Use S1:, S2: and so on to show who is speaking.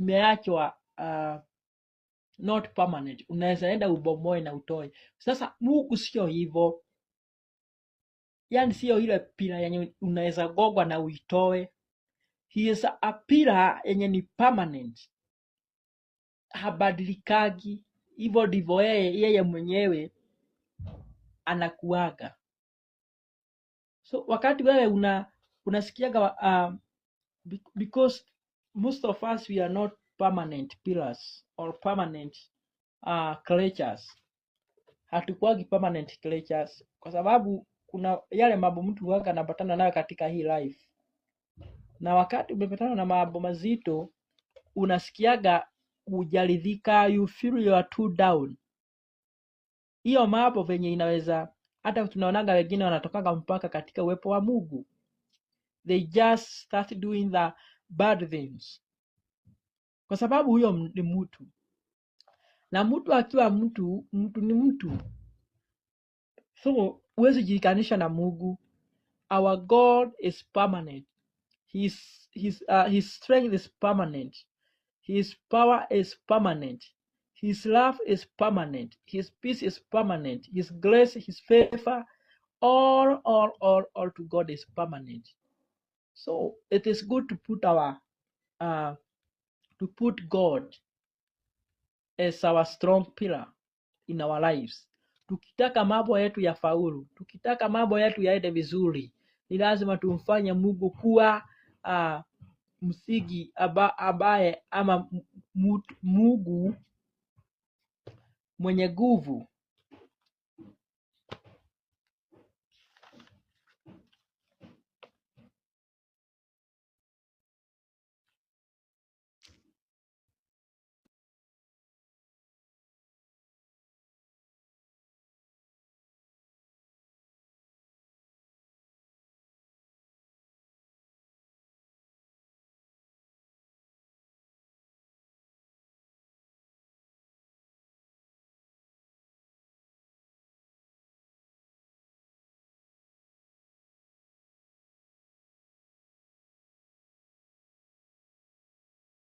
S1: imeachwa not permanent. Unaweza enda ubomoe na utoe. Sasa Mungu sio hivyo, yani sio ile pillar yenye unaweza gongwa na uitoe. He is a pillar yenye ni permanent, habadilikagi. Hivyo ndivyo yeye mwenyewe anakuaga. So wakati wewe unasikiaga because most of us, we are not permanent pillars or permanent creatures. Hatukuwagi permanent creatures kwa sababu kuna yale mambo mtu huwaga anapatana nayo katika hii life, na wakati umepatana na mambo mazito unasikiaga hujaridhika, you feel you are too down. Hiyo mambo venye inaweza, hata tunaonaga wengine wanatokaga mpaka katika uwepo wa Mungu, they just start doing the bad things kwa sababu huyo ni mtu, na mtu akiwa mtu, mtu ni mtu, so huwezi jilinganisha na Mungu. Our God is permanent. His strength is permanent. His power is permanent. His love is permanent. His peace is permanent. His grace, his favor, all, all, all, all to God is permanent. So it is good to put God as our strong pillar in our lives. Tukitaka mambo yetu ya faulu, tukitaka mambo yetu yaende vizuri, ni lazima tumfanye Mungu kuwa msingi ambaye ama Mungu mwenye nguvu.